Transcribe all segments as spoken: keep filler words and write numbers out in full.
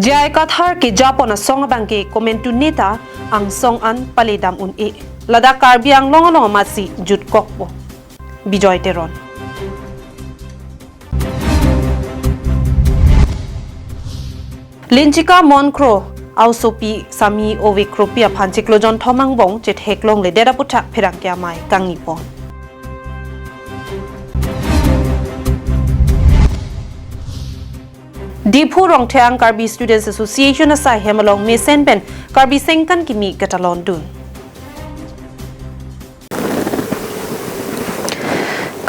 J I Kathar kejapon asong abangke komantu neta angsong an pale dam un-e. Ladak Karbi Anglong along amatsi jutkokpo. Bijoy Teron. Linchika Mon Kro a-osopi Sami Ove Kropi aphan chiklo jonthom angbong chetheklongledet aputhak pherangke amei kangni pon. Diphu Rongthang Karbi Students Association asai hem along mesen pen Karbi Sengkan kimi ketalon dun.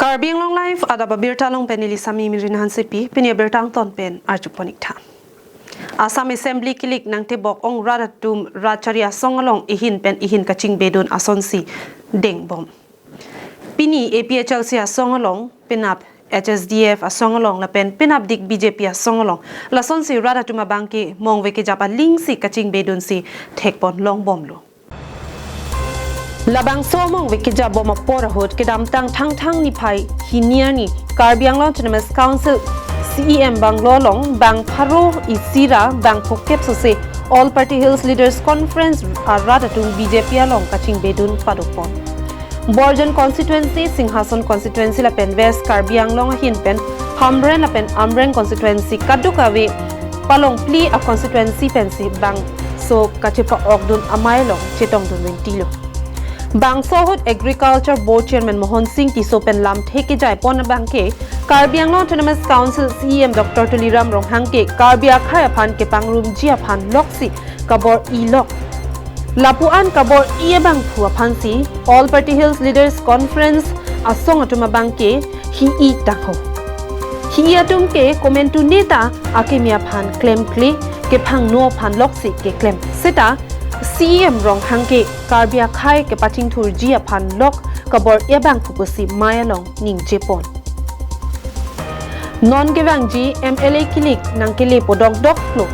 Karbi Anglong Live adap abirta along pen neli Sami Mirin Hansepi, pini abirta angton pen arjupon ik tha. Assam Assembly kilik nangtebok ong rat atum rat chari asong along ehin pen ehin kachingbedun asonsi dengbom. Pini A P H L C asong along, penap H S D F asong along lapen penapdik B J P asong along, lasonsi rat atum abangke mongve kejap alingsi kachingbedunsi thekpon longbomlo. Labangso mongve kejapbom apor ahut kedamtang Thangthang niphai hini arni Karbi Anglong Autonomous Council C E M bungalow along bang pharo isi ra bang phokep sose All Party Hills Leaders Conference arat atum B J P along kachingbedun padopon. Borjan constituency, Singhason constituency lapen West Karbi Anglong ahin pen Hamren lapen Amreng constituency kadokave palongphli a-constituency pensi bangso kachepa-okdun amei along chetongdun ventilo. Bangso ahut Agriculture Board Chairman Mohon Singh Tisso pen lamthe kejaipon abangke Karbi Anglong Autonomous Council C E M Doctor Tuliram Ronghang ke Karbi akhei aphan kepangrumji aphan loksi kabor-i lok. Lapu-an kabor-i abangphu aphansi All Party Hills Leaders Conference asong atum abangke hi-i tangho. Hi-i atum ke komantu neta akimi aphan klemkle, kephangno aphan loksi keklem. Seta C E M Ronghang ke Karbi akhei kepachingthurji aphan lok kabor-i abangphu pusi mei along ningjepon. Non kevangji M L A kilik nangkelepo dokdoklo.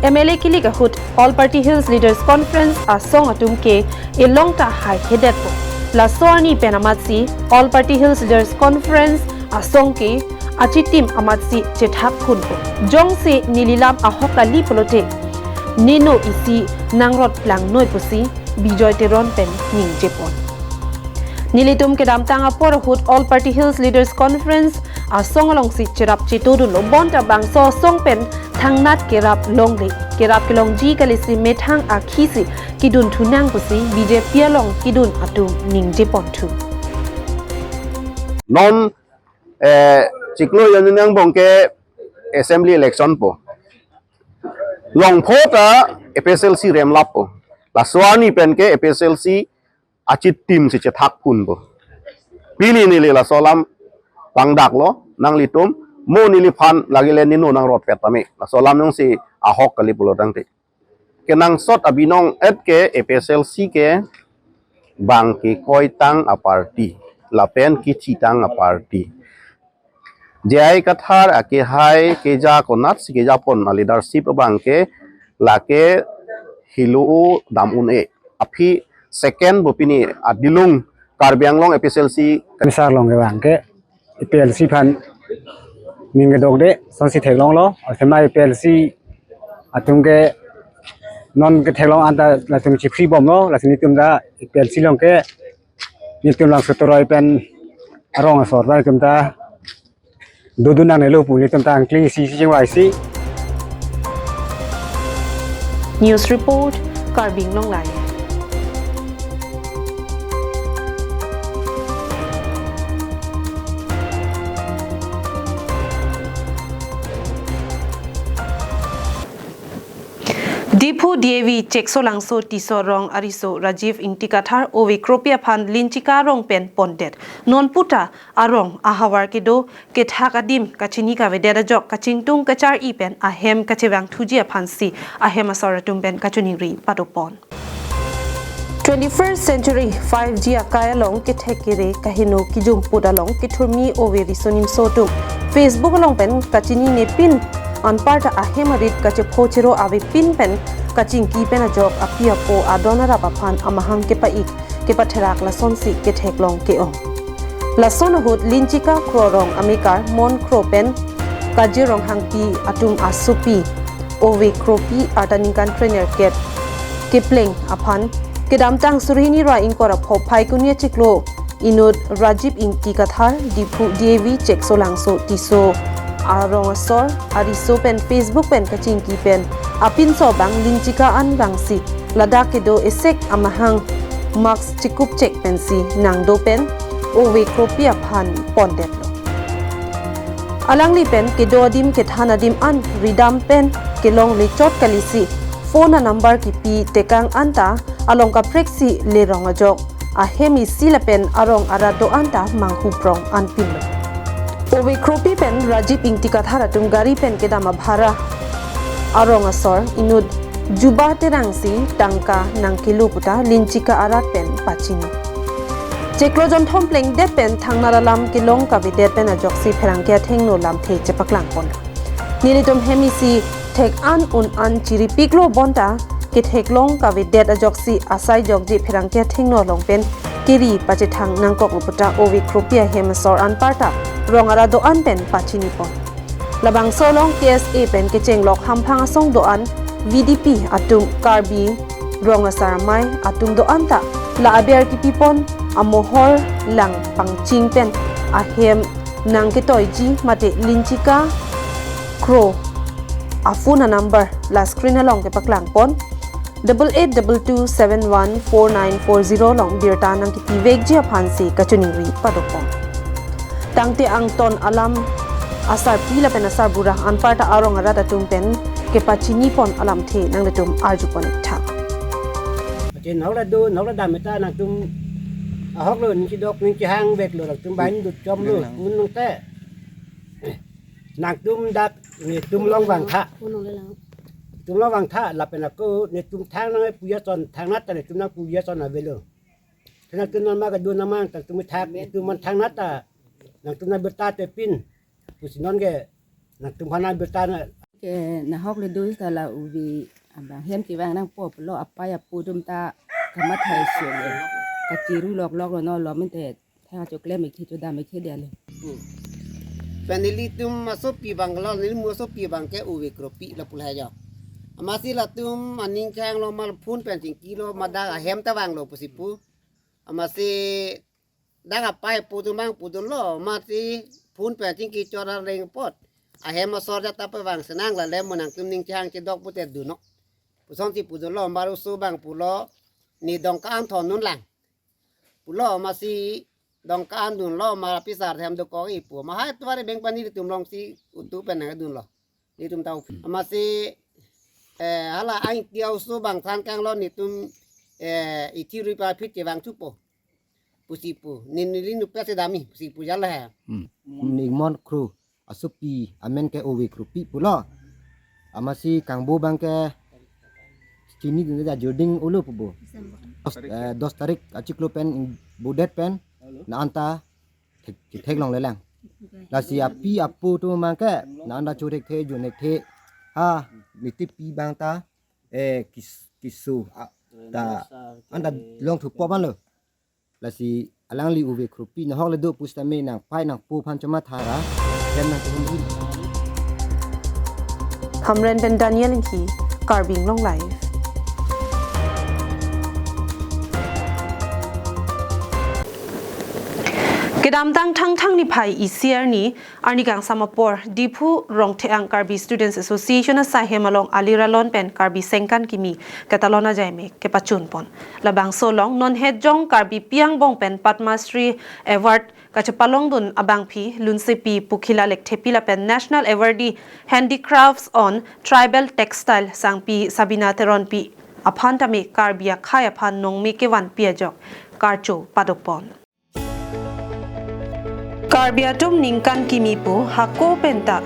M L A kilik ahut All Party Hills Leaders Conference asong atum ke elong ta haihedetpo. Laso arni pen amatsi All Party Hills Leaders Conference asong ke achitim amatsi chethakphunpo. Jongsi neli lam ahok kali pulote, neno isi nangrot plangnoi pusi Bijoy Teron pen ningjepon. Nelitum kedamtang apor ahut All Party Hills Leaders Conference asong alongsi cherap chetodunlo, bonta bangso asong pen thangnat kerap longle, kerap kelongji kalisi methang akhisi kidunthu nang pusi B J P along kidun atum ningjeponthu. Non, eh, chiklo jon angbong ke assembly election po. Longpho ta A P H L C remlappo. Laso arni pen ke A P H L C achitim si chethakphunpo. Pini neli laso alam pangdaklo nanglitum, mo neliphan lagile neno nangrotpet tame. Laso alam jongsi ahok kali pulo tangte, kenangsot abinong et ke A P H L C ke bang kekoitang a-party lapen kechitang a-party. J I Kathar akehai keja konatsi kejapon a-leadership abangke lake helo dam un-e. Aphi second bo pini adilung Karbi Anglong A P H L C Misar along kevang ke A P H L C aphan ning kedokde, sonsi theklonglo, athema A P H L C atum ke non ketheklong anta latum chiphri bomlo, lasi netum ta A P H L C along ke netum Langso Teron pen arong asor ta netum ta dodun nangnelo pu netum ta angkling isi isi chingvaisi. News report, Karbi Anglong Live. Diphu D A V Cheksolangso Tisso arong ariso Rajiv Ingti Kathar Ove Kropi aphan Linchika arong pen pondet. Non puta arong ahavar kedo kethak adim kachini kavedet ajok kachingtung kachar-i pen ahem kachevangthuji aphansi ahem asor atum pen kachiningri padopon. Twenty-first century five G akai along kethek kere kaheno kijumput along kethurmi ove riso nimso atum Facebook along pen kachinine pin anparta ahem arit kachepho chero avepin pen kachingki pen ajok api apo adon arap aphan amahang kepa-ik kepatherak lasonsi ketheklong ke-ong. Lason ahut Linchika Kro arong amekar Mon Kro pen Kajir Ronghangpi atum asopi Ove Kropi arta ningkan krenerkep kepleng aphan kedamtang suri hini ra ingkoi ra pho Phaikuni achiklo inut Rajiv Ingti Kathar, Diphu D A V Cheksolangso Tisso arong asor ariso pen Facebook pen kachingki pen apinso abang linchika an vangsi ladak kedo esek amahang mask chikup chek pensi nangdo pen Ove Kropi aphan pondetlo. Alangli pen kedo adim kethan adim an ridam pen kelongle chot kalisi phone a-number kipi tekang anta along kapreksi lerong ajok ahem isi lapen arong arat do-an ta manghu prong an pinlo. Ove Kropi pen Rajiv Ingti Kathar atum gari pen kedam abhara arong asor inut Juba Terangsi tangka nangkelo puta linchika arat pen pachini. Chiklo jonthom plengdet pen thangnat alam kelong kavedet pen ajoksi pherangke athengno lamthe chepaklang ponlo. Nelitum hem isi thek an un an chiripiklo bonta ketheklong kavedet ajoksi asai jokji pherangke athengno along pen keri pachethang nangkoklo puta Ove Kropi ahem asor anparta rong arat do-an pen pachini pon. Labangso along K S A pen kechenglok hamphang asong do-an V D P atum Karbi rong asar amei atum do-an ta la aber kipi pon amohor lang pangching pen ahem nangketoiji mate linchika kro a-phone a-number la screen along kepaklang pon double eight double two seven one four nine four zero along birta nangkepivekji aphansi kachiningri padopon. Tangte angton alam asarpi lapen asarbura anparta arong arat atum pen kepachini pon alamthe nanglitum arju pon ik tha. Ate nahok la do, nahok la dam ta nangtum ahok lo, ning chidok ning chihang veklo, nangtum bain dut chomlo, un nang te. Nangtum dak netum long vangtha. Tum long vangtha lapen ako netum thang nangpuji ason, thangnat ta netum nangpuji ason avelo. Nangtum nama kedo nama tangtum thak, netum man thangnat ta nangtum nang birta te pin. Pusi non ke nangtum aphan nang birta na. Ke nahok le do ta la Ove abang hem kevang nangpo pulo, apei apo atum ta kamathai sio le. Kachiru loklok lo no lo minte. Thang achoklem ik thi chodam ik thi dia le. Pen nelitum asopi abang lo, nelimu asopi abang ke Ove Kropi lapu lahai jo. Amatsi latum aning kehang lo ma phone pen chingkilo ma dak ahem ta vanglo pusi pu. Amatsi dak apei apo atum vang pudunlo, amatsi phone pen chingki chot areng apot. Ahem asor jat ta pevang senang la le mo nangtum ning kehang chedok pute dunnon. Pusonsi pudunlo, ma oso abang pulo, ne Dongka an thondun lang. Pulo amatsi Dongka an dunlo, ma apisar hem dokok-i pu. Ma hai tuari beng pani nelitum longsi utu pen nangdunlo. Nelitum tahu. Amatsi, eh, hala aing tia oso abang than kanglo netum, eh, ithi rui pa phit chevang thupo. Pusi pu. Nin neli nupe se dami, pusi pu jala ha. Hmm. Ningmon kru. Asopi amen ke Ove Kropi pulo. Amatsi kangbo abang ke chinidun da joding ulo pubo. Dos, eh, dos tarik achiklo pen bodet pen na anta thek, theklong lelang. Lasi api apo atum abang ke na anta chothekthe, jonthekthe. Ha, niti pi abang ta, eh, kis, kisu, ah, ta anta longthupo abang lo. Lasi alangli Ove Kropi nahok le do pusitame nangpei nangpo aphan chomathara hem nangkehumri. Hamren pen Daniel Ingti, Karbi Anglong Live. Kedamtang Thangthang niphai isi arni, arni kangsam apor, Diphu Rongtheang Karbi Students Association asahem along aliralon pen Karbi Sengkan Kimi ketalon ajaime kepachun pon. Labangso along non hetjong Karbipi angbong pen Padma Shri Award kachepalongdun abangpi Lunsepi Pokhila Lekthepi lapen National Awardee Handicrafts on Tribal Textile sangpi Sabina Teronpi aphan tame Karbi akhei aphan nongme kevanpi ajok karcho padopon. Karbi atum ningkan kimi pu hako penta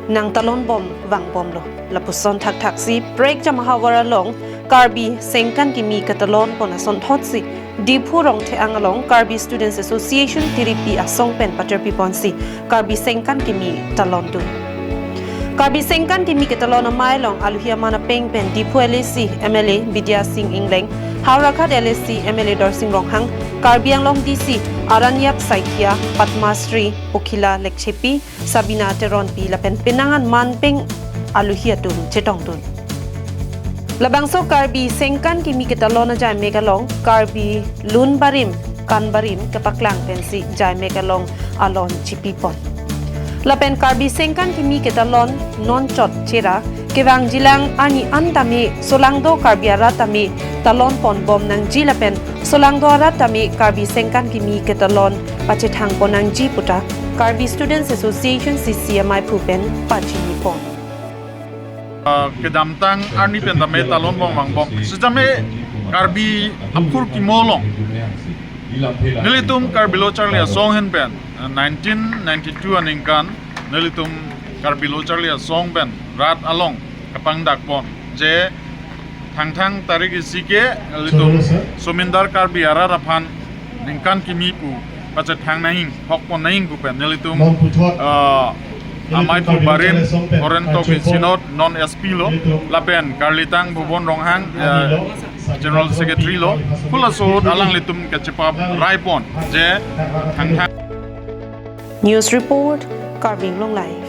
nangtalon bom vangbomlo. Lapuson thakthaksi Prekjam ahavar along Karbi Sengkan Kimi ketalon pon asonthotsi Diphu Rongtheang along Karbi Students Association tiripi asong pen paterpi ponsi Karbi Sengkan Kimi talondun. Karbi Sengkan Kimi ketalon amei along aluhi aman apeng pen Diphu L A C M L A Bidya Sing Engleng, Howraghat L A C M L A Dorsing Ronghang, Karbi Anglong D C Aranyap Saikia, Padma Shri Pokhila Lekthepi, Sabina Teronpi lapen penang an manpeng aluhi atum chetongdun. Labangso Karbi Sengkan Kimi Ketalon ajaimek along Karbi Lun Barim Kan Barim kepaklang pensi jaimek along alon chipipon. Lapen Karbi Sengkan Kimi Ketalon non chot chera kevangjilang arni an tame solangdo Karbi arat tame talonponbom nangji lapen solangdo arat tame Karbi Sengkan Kimi Ketalon pachethangpon nangji puta Karbi Students Association, C C, amaiphu pen pachinipon. Ah, kedamtang arni pen tame talonbom vangbom. Sitame Karbi aphurkimo along nelitum Karbi Lo Charli Asong ahin pen, ah, nineteen ninety-two aningkan nelitum Karbi Lo Charli Asong pen rat along kapangdakpon je thangthang tarik isi ke nelitum Somindar Karbi arat aphan ningkan kimi pu pachethang nangji, hokpon nangji pu pen nelitum, ah, amaiphu barim, Horen Tokbi Synod non S P lo, lapen Karlitang Bhuban Ronghang, ah, General Secretary lo, halaso ahut alanglitum kacheparaipon je thangthang. News report, Karbi Anglong Live.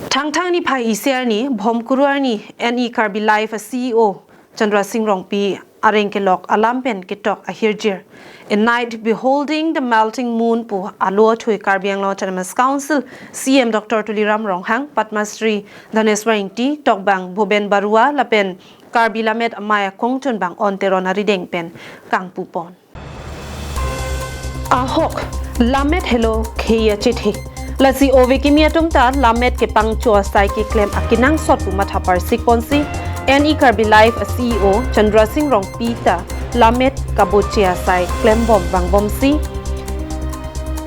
Thangthang niphai isi arni, Bhomkuru arni, N E Karbi Live a C E O Chandra Singh Rongpi areng kelok alam pen ketok ahirjir, A Night Beholding the Melting Moon pu alo athui Karbi Anglong Autonomous Council C E M Doctor Tuliram Ronghang, Padma Shri Dhaneswar Ingti, Tokbang Bhuben Barua lapen Karbi Lammet Amei akongchunbang On Teron arideng pen kangpupon. Ahok, lammet helo khei achethe. Lasi ove kimi atum ta lammet kepangcho asai keklem akenangsot pu matha parsikponsi, N E Karbi Live a C E O Chandra Singh Rongpi ta lammet kaboche asai klembom vangbomsi,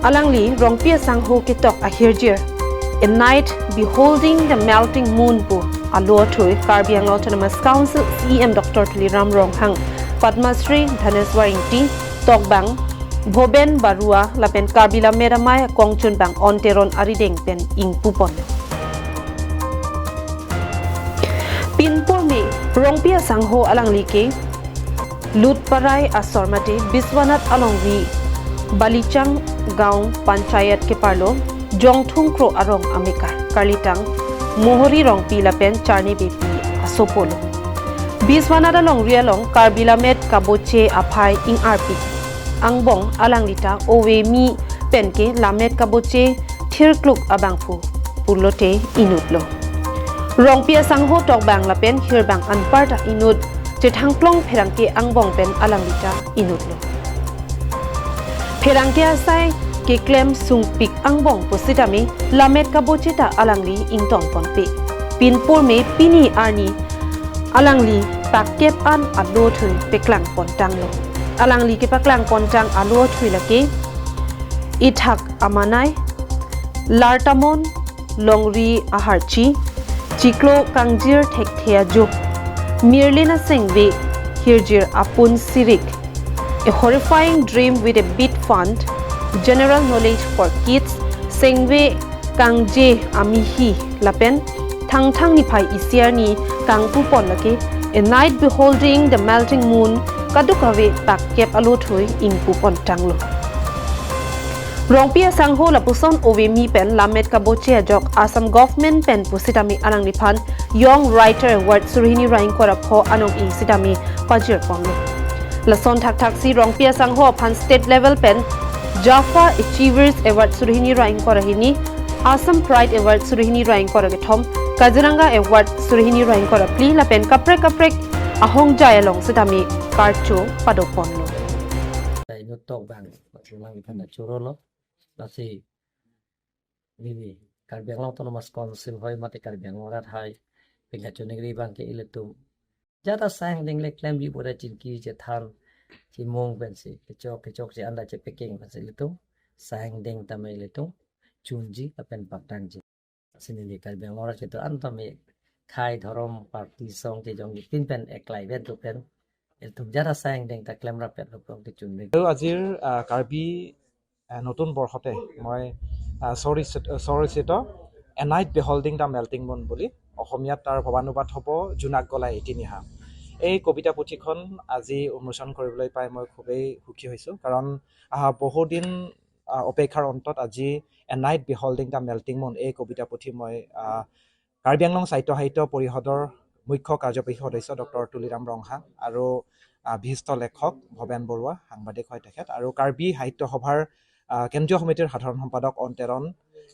alangli Rongpi asangho ketok ahirjir, A Night Beholding the Melting Moon pu alo athui Karbi Anglong Autonomous Council C E M Doctor Tuliram Ronghang, Padma Shri Dhaneswar Ingti, Tokbang Bhuben Barua lapen Karbi Lammet Amei akongchunbang On Teron arideng pen ingpupon. Pinpur me Rongpi asangho alangli ke Lutparai asor mate Biswanath alongri Balichang Gaon Panchayat keparlo Jongthung Kro arong amekar, Karlitang Mohori Rongpi lapen Charni Beypi asopo lo. Biswanath alongri along Karbi lammet kaboche aphai ingarpi angbong alangli ta ove kimi penke lammet kaboche thirkluk abangphu pulote inutlo. Rongpi asangho tokbang lapen hirbang anparta inut chethangplong pherangke angbong pen alangli ta inutlo. Pherangke asai keklem sungpik angbong pusitame lammet kaboche ta alangli ingtonponpe. Pinpur me pini arni alangli pakkep an alo athui peklangpontanglo. Alangli kepaklangpontang alo athui lake Ithak Amanai, Lartamon, Longri Aharchi, Chiklo Kangjir Thekthe Ajo, Mirlin Asengve, Hirjir Apun Sirik, A Horrifying Dream with a Bit Fund, General Knowledge for Kids, Sengve Kangje Amihi lapen Thangthang niphai isi arni kangpupon lake A Night Beholding the Melting Moon kadokave pakkep alo athui ingpupontanglo. Rongpi asangho lapuson ove kimi pen lammet kaboche ajok Assam Government pen pusitame alangliphan Young Writer Award suri hini ra ingkoi ra pho anong-e sitame pajirponlo. Lason thakthaksi Rongpi asangho aphan state level pen Jaffa Achievers Award suri hini ra ingkoi ra hini, Assam Pride Award suri hini ra ingkoi ra kethom, Kaziranga Award suri hini ra ingkoi ra phli lapen kaprek kaprek ahongjai along sitame karcho padoponlo. Inut tokbang, masih lang ikan na churo lo, masih ini Karbi Anglong Autonomous Council hoi mate Karbi Anglong arat hoi, penga chuning ri bang ke ilitum jata sang ding le klemji bore chingki chethan chimung pensi kechok kechok che anda chepeking pensi ilitum sang ding tame ilitum chunji lapen paktangji. Sini ni Karbi Anglong arat kedo an tame khai dhorom party song kejongji pin pen eklai vet do pen ilitum jata sang ding ta klem rapet lo prong kechun ding. আৰু আজিৰ, আহ, কাৰ্বি, আহ, নতুন বৰ্ষতে মই, আহ, স্বৰচিত, স্বৰচিত A Night Beholding the Melting Moon বুলি, অসমীয়াত তাৰ ভৱানুবাদ হ'ব জোনাক গলাই এটি নিশা। এই কবিতা পুথিখন আজি উন্মোচন কৰিবলৈ পাই মই খুবেই সুখী হৈছোঁ, কাৰণ আহ, বহুদিন আহ, অপেক্ষাৰ অন্তত আজি A Night Beholding the Melting Moon এই কবিতা পুথি মই আহ, কাৰ্বি আংলং সাহিত্য সাহিত্য পৰিষদৰ মুখ্য কাৰ্যবাহী সদস্য ডক্টৰ তুলিৰাম ৰংহাং আৰু আহ, বিশিষ্ট লেখক ভৱেন বৰুৱা, সাংবাদিক হয় তেখেত, আৰু কাৰ্বি সাহিত্য সভাৰ আহ, কেন্দ্ৰীয় সমিতিৰ সাধাৰণ সম্পাদক অন তেৰণ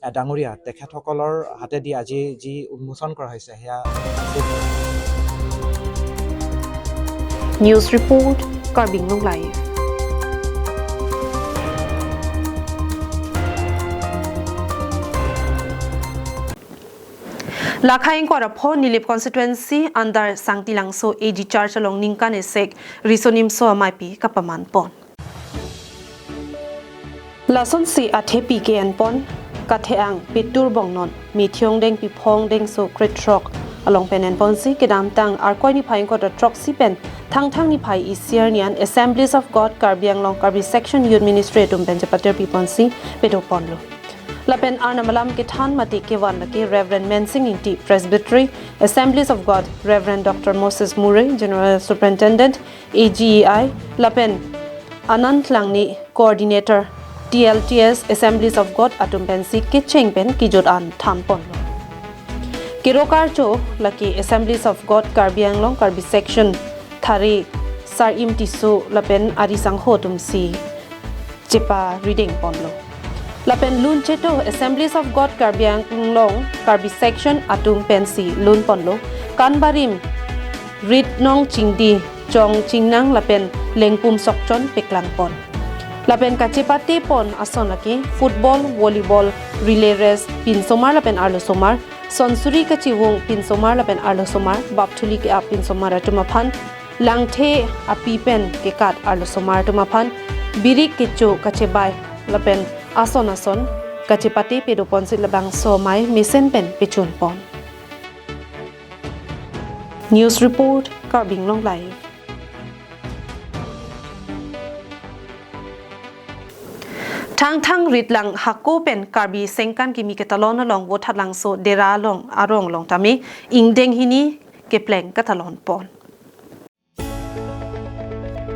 আহ, ডাঙৰীয়া, তেখেতসকলৰ হাতেদি আজি যি উন্মোচন কৰা হৈছে সেয়া News report, Karbi Anglong Live. Lakha ingkoi ra pho Nilip constituency under Sangti Langso A G Church along ningkan esek Riso Nimso Ameipi kapaman pon. Lasonsi athepi ke-en pon, kathe-ang Pitur Bongnon, Mithiong Dengpi Phong Dengso krethrok along pen en ponsi kedamtang Arkoi niphai ingkoi ra throksi pen Thangthang niphai isi arni an Assemblies of God Karbi Anglong Karbi Section Youth Ministry atum pen chepatirpi ponsi pedo ponlo. Lapen Arnam alam kethan mate kevan lake Reverend Mensing Ingti, Presbytery, Assemblies of God, Reverend Doctor Moses Murray, General Superintendent, A G E I, lapen Anand Langne, Coordinator, T L T S, Assemblies of God atum pensi kecheng pen kejut an than ponlo. Kero karcho lake Assemblies of God Karbi Anglong Karbi Section Thare Sar-im Tisso lapen ari sangho atumsi cheparideng ponlo. Lapen lun cheto Assemblies of God Karbi Anglong Karbi Section atum pensi lun ponlo. Kanbarim, Rit Nong Chingdi, Chong Chingnang lapen Lengpum Sokchon peklang pon. Lapen kachepate pon ason lake football, volleyball, relay race, pinsomar lapen arlosomar, sonsuri kachivung pinsomar lapen arlosomar, bapthuli ke-ap pinsomar atum aphan, langthe api pen kekat arlosomar atum aphan, birik kecho kachebai lapen ason ason kachepate pedo ponsi labangso amei mesen pen pechun pon. News report, Karbi Anglong Live. Thangthang ritlang hako pen Karbi Sengkan Kimi ketalon along Vothatlangso Dera along arong along tame ingdeng hini kepleng katalon pon.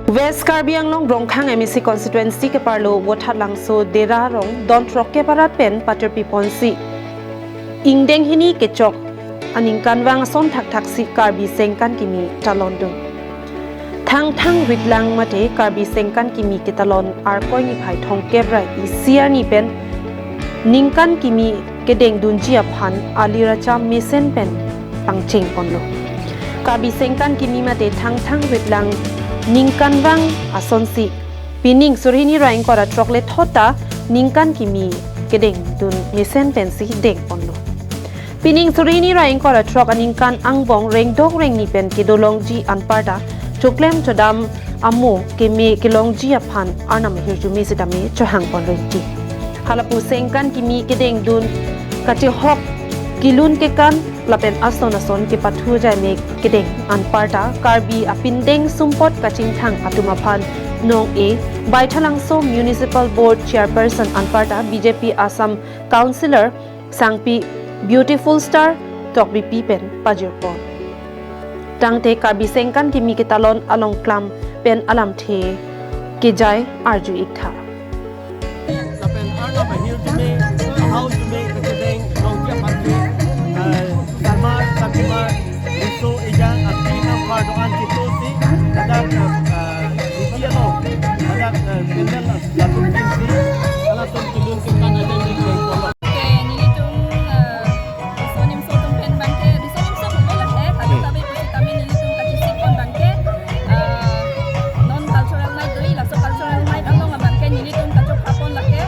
West Karbi Anglong Rongkhang M A C constituency keparlo Vothatlangso Dera arong don throkkep arat pen patirpi ponsi ingdeng hini kechok aningkanvang ason thakthaksi Karbi Sengkan Kimi talondun. Thangthang ritlang mate Karbi Sengkan Kimi ketalon Arkoi niphai thomkep ra isi arni pen ningkan kimi kedengdunji aphan aliracham mesen pen pangcheng ponlo. Karbi Sengkan Kimi mate Thangthang ritlang ningkanvang asonsi pining suri hini ra ingkoi ra throk le thot ta ningkan kimi kedengdun mesen pensi deng ponlo. Pining suri hini ra ingkoi ra throk aningkan angbong rengdok rengni pen kedolongji anparta choklem chodam amo keme kelongji aphan Arnam ahirjume sitame chohang pon rengji. Halapu Sengkan Kimi kedengdun kachehok kelun kekan lapen ason ason kepathu jaime kedeng anparta Karbi apindeng sumpot kachingthang atum aphan nong-e Baithalangso Municipal Board Chairperson anparta B J P Assam Councillor Sangpi Beautiful Star Tokbipi pen pajir pon. Tangte Karbi Sengkan Kimi ketalon along klam pen alamthe kejai arju iktha. Lapen Arnam ahirjume, ahau jume, kedeng, nongkia patu, eh, Sarmar, Sakimar, Riso, Ejang, Api, Nangpar, Doan, Kito, si, ladak, eh, eh, Niti along, ladak, eh, Pendel, latum, Kimsi, alatum, Tulun, Kimkan, Ajang, Dik, Lengkolo. Ke nelitum, eh, Riso Nimso atum pen abangke, Riso Nimso atum pen abangke, kami, hmm, kami pusi kami nelitum kachesik pon abangke, eh, non cultural night doi, laso cultural night along abangke nelitum kachokha pon lake,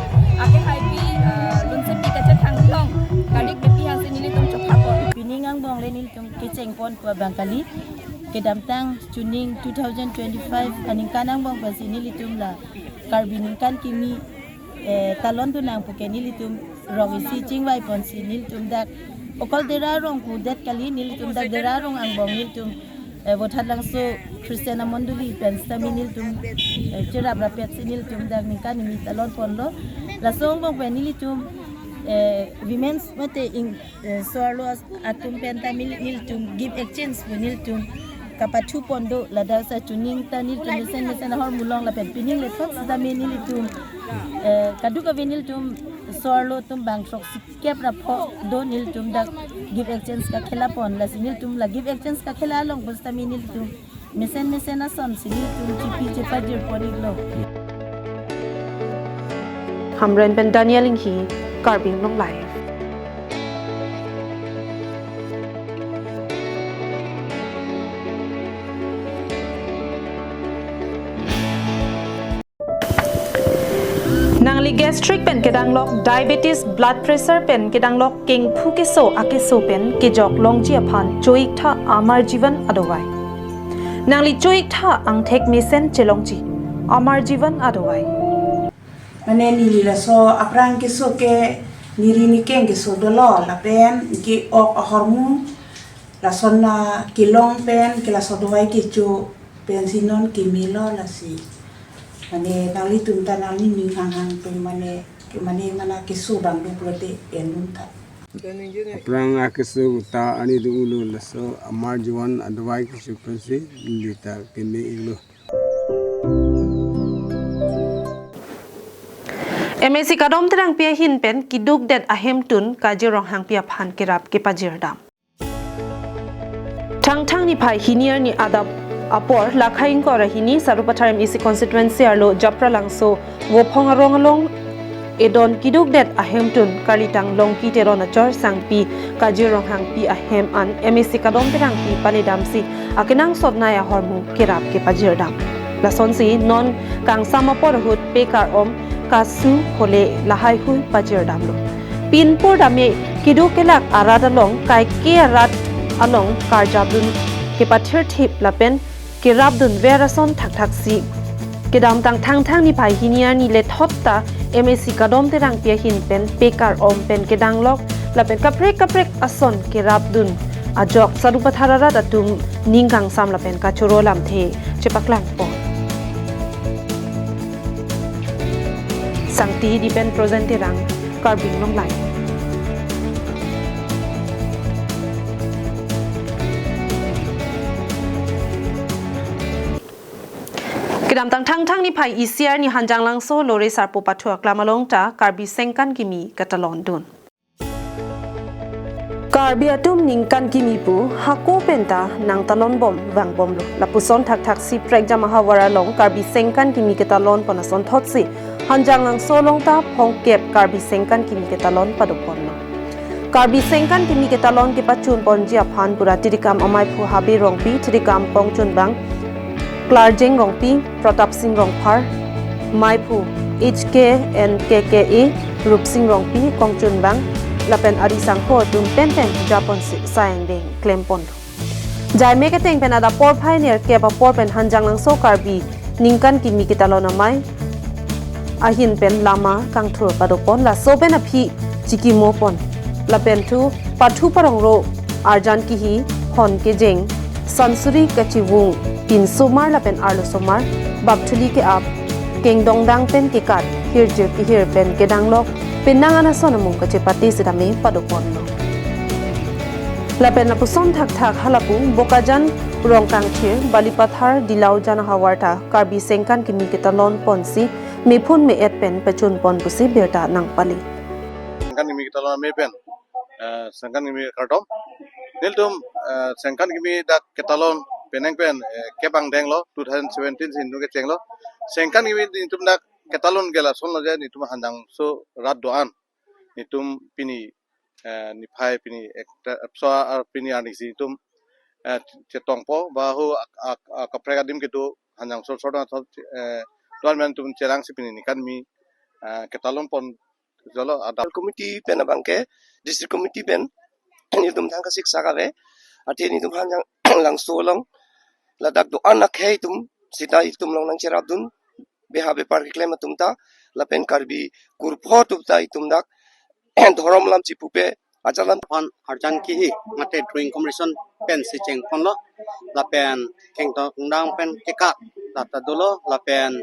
ake haipi, eh, lunsepi kachethang long, kadik bepi hansi nelitum chokha pon. Pining angbong le nelitum kecheng pon pu abang kali, kedamtang chuning two thousand twenty-five aningkan angbong pensi nelitum la Karbi Ningkan Kimi eh, talon tunang puke nelitum rong isi chingvai ponsi nelitum dak okol Dera rong kudet kali nelitum dak Dera rong angbong nelitum, eh, Vothatlangso Christian amondoli pen sitame nelitum, eh, cherap rapet si nelitum dak ningkan kimi talon ponlo. Laso angbong pen nelitum, eh, women's mate ing, eh, so-arlo as-, atum pen ta neli-, nelitum give exchange pu nelitum Kapathu pon do, ladak sa chuning ta nelitum mesen mesen ahormu along lapen pining lethot sitame nelitum, eh, kadokave nelitum so-arlo atum bang throksi kep ra pho do, nelitum dak gift exchange kakhela pon, lasi nelitum la gift exchange kakhela along pusitame nelitum mesen mesen asonsi nelitum chipi chepajir pon iklo. Hamren pen Daniel Inghi, Karbi Anglong Live. Nangli gastric pen kedanglok, diabetes, blood pressure pen kedanglok, kengphu keso akeso pen kejok longji aphan cho-iktha Amar Jeevan adovai. Nangli cho-iktha angthek mesen chelongji Amar Jeevan adovai. Mane neli laso aphrang keso ke neri nikeng keso dolo lapen ke-ok ahormu lason na kelong pen ke laso dovai kecho pensi non kemelo lasi. Mane nanglitum ta nangli ning hanghang pen mane ke mane mana keso bang duk lote endun ta. Aphrang akeso ta ani do ulo laso Amar Jeevan adovai kecho pensi neli ta keme iklo. M A C Kadom Terangpi ahin pen kidukdet ahemtun Kajir Ronghangpi aphan kerap kepajirdam. Thangthang niphai hini arni adap apor lakha ingkoi ra hini Sarupathar M A C constituency arlo Japralangso Vophong arong along edon kidukdet ahemtun Karlitang Longki Teron achor sangpi Kajir Ronghangpi ahem an M A C Kadom Terangpi panedamsi akenangsot nei ahormu kerap kepajirdam. Lasonsi non kangsam apor ahut pekar-om, kasu, khole lahaihui pajirdamlo. Pinpur dame keduk kelak arat along, kaike arat along karjapdun kepathirthip lapen kerapdunver ason thakthaksi kedamtang Thangthang niphai hini arni lethot ta M A C Kadom Terangpi ahin pen pekar-om pen kedanglok lapen kaprek kaprek ason kerapdun ajok Sarupathar arat atum ning kangsam lapen kachoro lamthe chepaklang pon. Sangti Hidi pen Projen Terang, Karbi Anglong Live. Kedamtang Thangthang niphai isi arni Hanjanglangso Lore Sarpo Pathu aklam along ta Karbi Sengkan Kimi ketalondun. Karbi atum ningkan kimi pu hako penta nangtalonbom vangbomlo. Lapuson thakthaksi prekjam ahavar along Karbi Sengkan Kimi ketalon pon ason thotsi Hanjanglangso along ta phongkep Karbi Sengkan Kimi ketalon padoponlo. Karbi Sengkan Kimi ketalon kepachun ponji aphan pura Tirikam Amaiphu Habe Rongpi, Tirikam kongchunbang Klarjeng Rongpi, Pratap Sing Rongphar, Maiphu H K N K K A Rupsing Rongpi kongchunbang lapen ari sangho atum penpen japonsi sai angdeng klempon. Jaime keteng pen adap porphai nerkep apor pen Hanjanglangso Karbi Ningkan Kimi Ketalon Amei ahin pen lama kangthur padopon, laso pen aphi chikimopon lapen thu pathu parongro arjan kihi, hon kejeng, sansuri kachivung, pinsomar lapen arlosomar, bapthuli ke-ap, kengdongdang pen kekat, hirjir kehir pen kedanglok, penang anason amung kachepate sitame padoponlo. Lapen lapuson thakthak halapu Bokajan, Rongkangthir, Balipathar, Dilaujan ahavar ta Karbi Sengkan Kimi Ketalon ponsi mephun me-et pen pachun pon pusi birta nangpali. Sengkan Kimi Ketalon Amei pen, eh, Sengkan Kimi kardom. Nelitum, eh, Sengkan Kimi dak ketalon penang pen, eh, kep angdenglo, two thousand seventeen si nelitum kechenglo. Sengkan Kimi nelitum dak ketalon ke lasonlo je nelitum Hanjangso rat do-an nelitum pini, eh, niphai pini ekta, eh, so, ah, pini arnisi nelitum, eh, chetongpo, ba ho ak-, ak-, ak-, kaprek adim kedo Hanjangso sordang, eh, do-an pen nelitum cherangsi pini ningkan kimi, eh, ketalon pon jolo ada. Committee pen abang ke, district committee pen nelitum thang kasik sak ave. Athe nelitum Hanjanglangso along ladak do-an akhei atum sita itum along nangcherapdun, beha bepar keklem atum ta, lapen Karbi kurpho atum ta itum dak dhorom lam chipupe ajalam. Pon arjan kihi mate drawing competition pensi chengponlo, lapen kengdongdang pen kekat lata dolo, lapen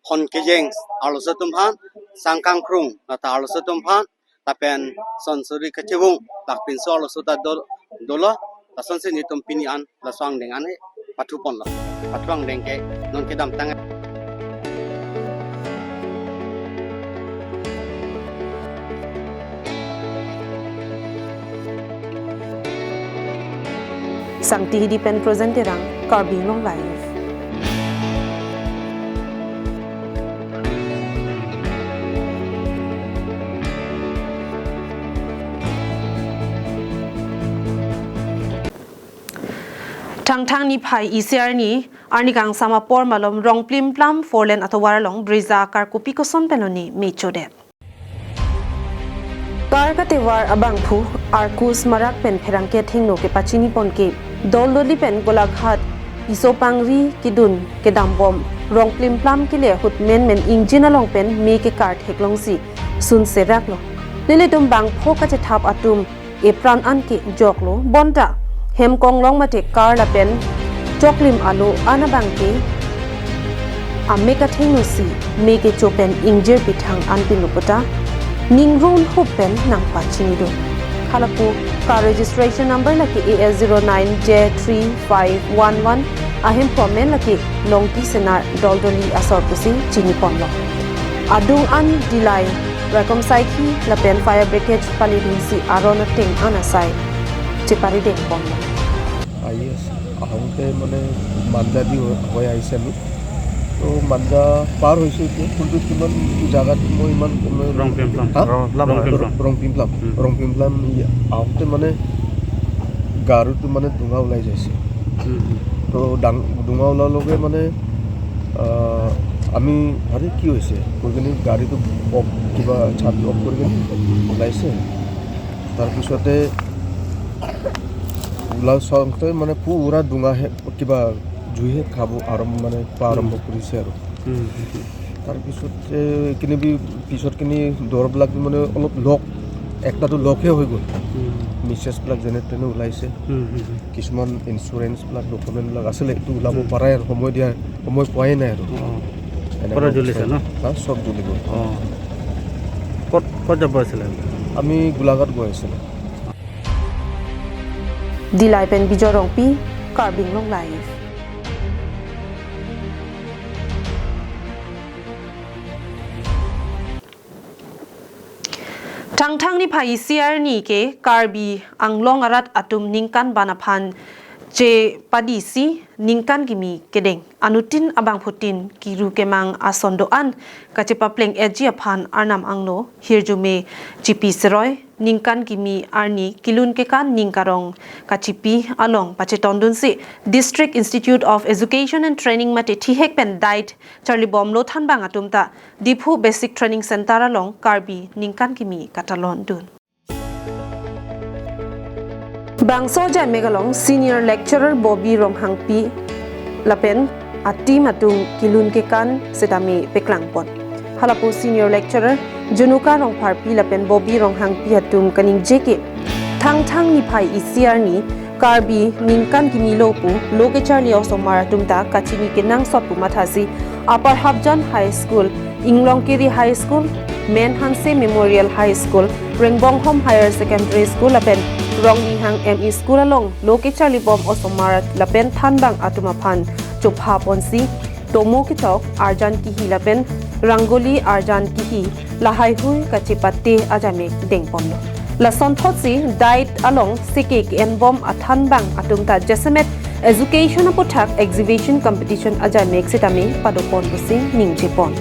hon kejeng arloso atum aphan, sangkangkrung lata arloso atum aphan, lapen sansuri kachivung, dak pinso arloso ta dol-, dolo, lasonsi nelitum pini an laso angdeng an he Pathu ponlo. Pathu angdeng ke non kedamtang. Sangti Hidi pen Projen Terang, Karbi Anglong Live. Thangthang niphai isi arni, arni kangsam apor malom Rongplimplam four lane atovar along brija akar kopi koson pen lone me chodet. Kar katevar abangphu, arku smarak pen pherangke athengno kepachini pon ke, Doldoli pen Golaghat iso pangri kedun kedambom Rongplimplam kele ahut menmen ingjin along pen me kekar theklongsi sunseraklo. Nelitum bangpho kachethap atum epran an ke joklo, bonta hem konglong mate kar lapen choklim alo an abang ke amek athengno si me kecho pen ingjir pithang anpinlo puta ningrum hup pen nangpachini do. Halapu kar registration number lake A S zero nine J three five one one, ahemphu amen lake Longki Senar, Doldoli asor pusi chini ponlo. Adung an Dillai Raikom Saikhi lapen fire brigade palidunsi aron ateng an asai cheparideng ponlo. আহি আছে। আহোঁতে মানে মাঞ্জা দি হৈ, হৈ আহিছে আমি। তো মাঞ্জা পাৰ হৈছোঁ এতিয়া, কিন্তু কিমান জাগাত মই ইমান ক'ব নোৱাৰিম। Rongplimplam। হা? Rongplimplam। Rongplimplam। Rongpimplam। হুম। Rongpimplam ই-, আহোঁতে মানে গাড়ীটো মানে ধোঁৱা ওলাই যাইছে। হুম, হুম। তো ডাং-, ধোঁৱা ওলোৱাৰ লগে মানে, আহ, আমি, "আৰে, কি হৈছে?" কৈ কিনে গাড়ীটো অফ, কিবা চাবি অফ কৰি কিনে ওলাইছে। তাৰপিছতে ওলাল চাওঁতে মানে পুৰা ধোঁৱাহে, কিবা জুইহে খাব আৰম্ভ, মানে খোৱা আৰম্ভ হুম। কৰিছে আৰু। হুম, হুম, হুম। তাৰপিছতে কিনি বি-, পিছত কিনি দৰবিলাক মানে অলপ লক, একটাতো লকহে হৈ গ'ল। হুম। মেছেজবিলাক যেনে তেনে ওলাইছে। হুম, হুম, হুম। কিছুমান ইঞ্চুৰেঞ্চবিলাক, ডকুমেণ্টবিলাক আছিলে, এইটো ওলাব হুম। পাৰাই আৰু সময় দিয়া, সময় পোৱাই নাই আৰু। অ। এনেকুৱা পৰা জ্বলিছে অৱস্থা। ন? হা, চব জ্বলি গ'ল। অ। ক'ত, ক'ত যাব আছিলে? আমি গোলাঘাট গৈ আছিলোঁ। Dillai pen Bijoy Rongpi, Karbi Anglong Live. Thangthang niphai isi arni ke Karbi Anglong arat atum ningkan ban aphan chepadisi ningkan kimi kedeng. Anuttin abangphutin kiru kemang ason do-an kachepapleng-etji aphan Arnam angno hirjume chipi seroi ningkan kimi arni kelun kekan ning karong kachipi along pachetongdunsi District Institute of Education and Training mate thihek pen DIET charlibomlo thanbang atum ta Diphu Basic Training Center along Karbi ningkan kimi katalondun. Bangso ajaimek along Senior Lecturer Bobby Ronghangpi lapen a-team atum kelun kekan setame peklangpon. Halapu Senior Lecturer Junuka Rongpharpi lapen Bobby Ronghangpi atum kaningje ke Thangthang niphai isi arni Karbi ningkan kimilo pu lo kecharli osomar atum ta kachini kenangsot pu mathasi Upper Hafjan High School, Inglongkiri High School, Men Hanse Memorial High School, Rengbonghom Higher Secondary School lapen Rongnihang M E School along lo kecharlibom osomar lapen thanbang atum aphan chopha ponsi tomo kechok, arjan kihi lapen rangoli arjan kihi lahaihui kachepate ajaimek dengponlo. Lasonthotsi DIET along seke ke-enbom athanbang atum ta jasemet education aputhak exhibition competition ajaimek setame padopon pusi ningjepon.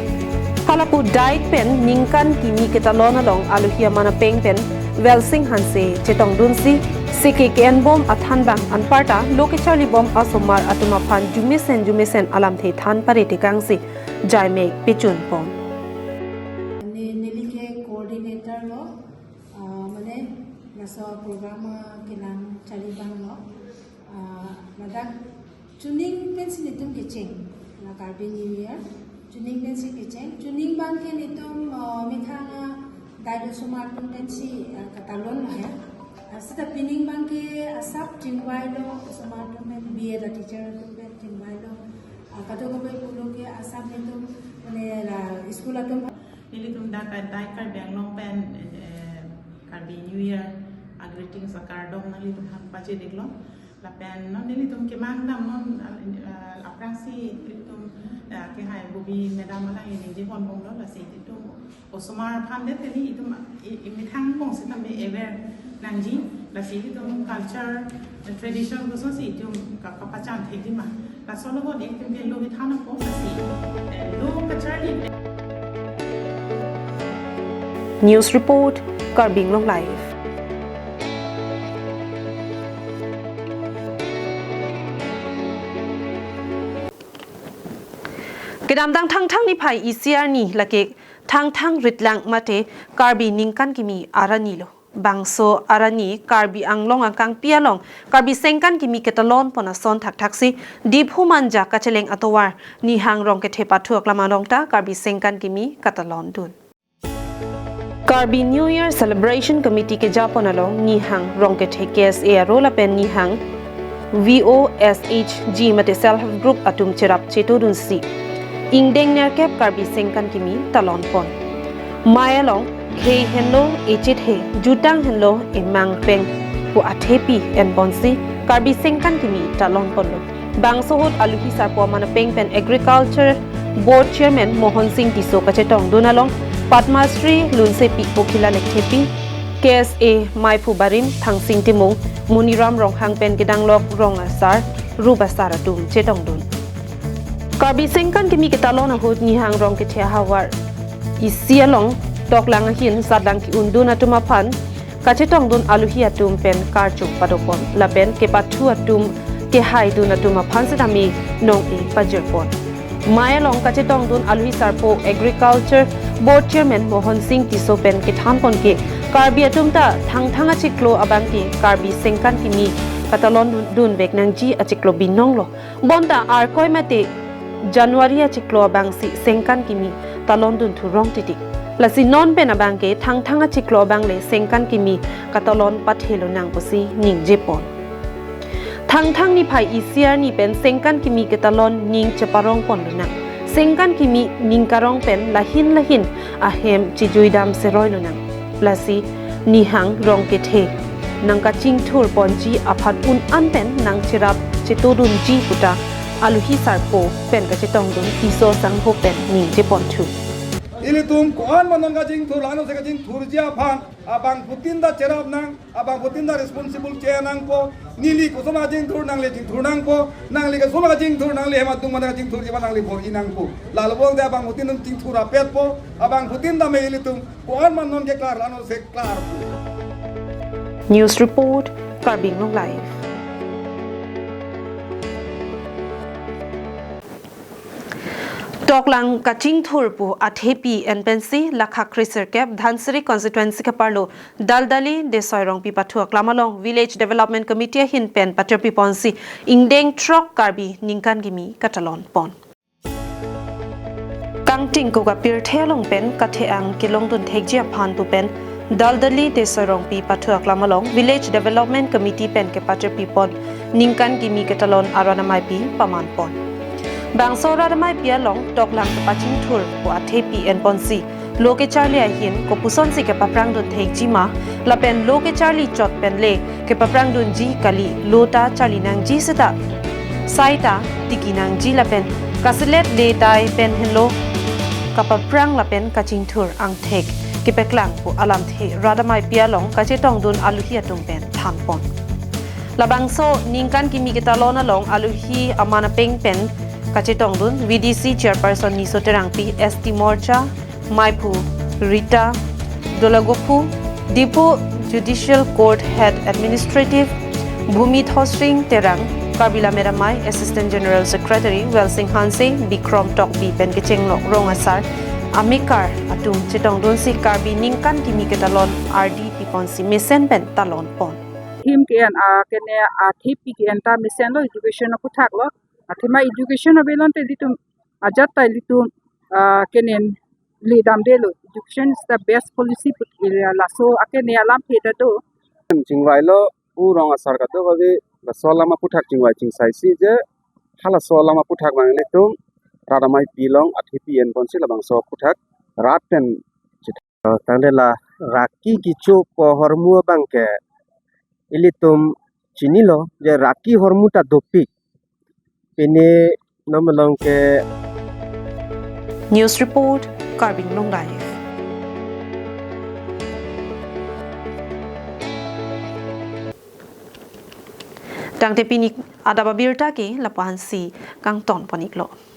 Halapu DIET pen ningkan kimi ketalon along alohi aman apeng pen Welsing Hanse chetongdunsi seke ke-enbom athanbang anparta lo kecharlibom asomar atum aphan jumesen jumesen alamthe than pare tekangsi jaimek pechunpon. Ne-, neli ke coordinator lo, ah, mane laso program, ah, kelang charlibomlo, ah, ladak chuning pensi netum kecheng, la Karbi New Year, chuning pensi kecheng, chuning abang ke netum, ah, methang, ah, DIET osomar atum pensi, ah, katalon lahai. Ah, seta pining abang ke asap chingvailo, osomar atum pen B Ed a-teacher atum pen chingvailo. Ah, kadokave pulo ke asap netum, mane la school atum. Nelitum dak DIET Karbi Anglong pen, eh, Karbi New Year a-greetings akardom nanglitum aphan pachediklo. Lapen non nelitum kemang dam non, ah, aphrangsi ilitum, ah, kehai Bubi madam alangli ningje ponbomlo, lasi ilitum osomar aphan det teni itum i-, imethang bong sitame aware nangji, lasi ilitum culture, tradition kosonsi itum ka-, kapachan thekji ma. Laso logot ilitum ke lo kethan apot lasi, eh, lo kacharli. News report, Karbi Anglong Live. Kedamtang Thangthang niphai isi arni lake Thangthang Ritlang mate Karbi Ningkan Kimi arni lo. Bangso arni Karbi Anglong angkangpi along Karbi Sengkan Kimi ketalon pon ason thakthaksi Diphu Manja kacheleng atovar Nihang Rongkethe pathu aklam along ta Karbi Sengkan Kimi katalon dun. Karbi New Year Celebration Committee kejapon along Nihang Rongkethe K S A aro lapen Nihang V O S H G mate Self Help Group atum cherap chetodunsi ingdeng nerkep Karbi Sengkan Kimi talon pon. Mei along khei henlo echethe, jutang henlo emangpeng pu athepi enponsi Karbi Sengkan Kimi talon ponlo. Bangso ahut aluhi sarpo aman apeng pen Agriculture Board Chairman Mohon Singh Tisso kachetongdun along Padma Shri Lunsepi Pokhila Lekthepi, K S A Meiphu Barim Thangsing Timung, Muniram Ronghang pen kedanglok rong asar, rup asar atum chetongdun. Karbi Sengkan Kimi ketalon ahut Nihang Rongkethe ahavar isi along toklang ahin satlang ki-undun atum aphan kachetongdun aluhi atum pen karcho padopon lapen kepathu atum kehaidun atum aphan sitame nong-e pajirpon. Mei along kachetongdun aluhi sarpo Agriculture Board Chairman Mohon Singh Tisso pen kethanpon ke Karbi atum ta Thangthang achiklo abangke Karbi Sengkan Kimi katalon dunvek nangji achiklo binong lo. Bonta Arkoi mate January achiklo abangsi Sengkan Kimi talon dun thurong titik. Lasi non pen abangke Thangthang achiklo abangle Sengkan Kimi katalon pathelo nang pusi ningjepon. Thangthang niphai isi arni pen Sengkan Kimi ketalon ning cheparong ponlo nang. Sengkan Kimi ning karong pen lahin lahin ahem chejuidam seroilo nang. Lasi Nihang Rongkethe nangkachingthur ponji aphan un-an pen nangcherap chetodunji puta aluhi sarpo pen kachetongdun Tisso sangho pen ningjeponthu. Ilitum ko-an ma non kachingthur, lano se kachingthurji aphan abangphutin ta cherap nang, abangphutin ta responsible che nangpo. Neli koson kachingthur nangli chingthur nangpo, nangli koson kachingthur nangli hem atum ma nangkachingthurji aphan nangli bor-i nangpo. Lalo bonta abangphutin chingthur apetpo, abangphutin tame ilitum ko-an ma non keklar, lano se klarpo. News report, Karbi Anglong Live. Toklang kachingthur pu athepi enpensi lakha kresirkep Dhansiri constituency kaparlo Daldali Desoi Rongpi pathu aklam along Village Development Committee ahin pen patirpi ponsi ingdeng throk Karbi Ningkan Kimi katalon pon. Kangting ko kapirthe along pen kathe-ang kelongdun thekji aphan pu pen Daldali Desoi Rongpi pathu aklam along Village Development Committee pen kepatirpi pon Ningkan Kimi ketalon arat ameipi paman pon. Bangso arat ameipi along toklang kapachingthur pu athepi enponsi lo kecharli ahin kopusonsi kepaprangdun thekji ma lapen lo kecharli chot pen le kepaprangdunji kali, lo ta charli nangji seta sai ta tiki nangji lapen kaselet le tai pen henlo kapaprang lapen kachingthur angthek kepeklang pu alamthe rat ameipi along kachetongdun aluhi atum pen thanpon. Labangso Ningkan Kimi ketalon along aluhi aman apeng pen kachetongdun V D C Chairperson Niso Terangpi, S T Morcha, Meiphu Rita Dolagophu, Diphu Judicial Court Head Administrative Bhumi Thosring Terang, Karbi Lammet Amei Assistant General Secretary Welsing Hanse, Bikrom Tokbi pen kechenglok rong asar amekar atum chetongdunsi Karbi Ningkan Kimi ketalon ardi piponsi mesen pen talon pon. Theme ke-en, ah, kene, ah, athepi ke-en ta mesen lo, education aphuthak lo. Athema education ave lonte ilitum ajat ta ilitum, ah, kene le damdelo. Education is the best policy put area laso akene alamthe ta do. Chingvailo, u rong asar kadokave laso alam aphuthak chingvai chingsaisi je halaso alam aphuthak abang ilitum rat ameipi along athepi enponsi labangso aphuthak rat pen chethang. Tangte la raki kecho pu ahormu abangke ilitum chinilo je Raki ahormu ta dopik. Pini non malom ke News report, Karbi Anglong Live. Tangte pini adap abirta ke lapu-ansi kangton pon-iklo.